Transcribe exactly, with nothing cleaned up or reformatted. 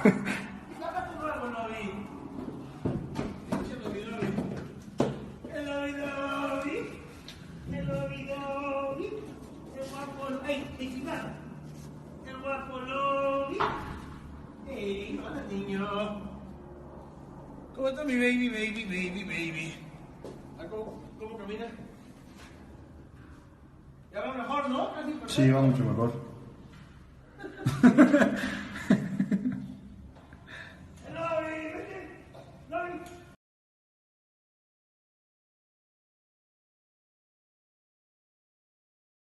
Siapa tu orang Lobi? Siapa Lobi, Lobi? Lobi, Lobi. Lobi, Lobi. Siapa pun, eh, eh, sini. Siapa pun Lobi? Eh, mana ninyo? Kau tu mi baby, baby, baby, baby. Aku, aku mau kawin dah. Jangan horn, no? Kasih 希望怎么说？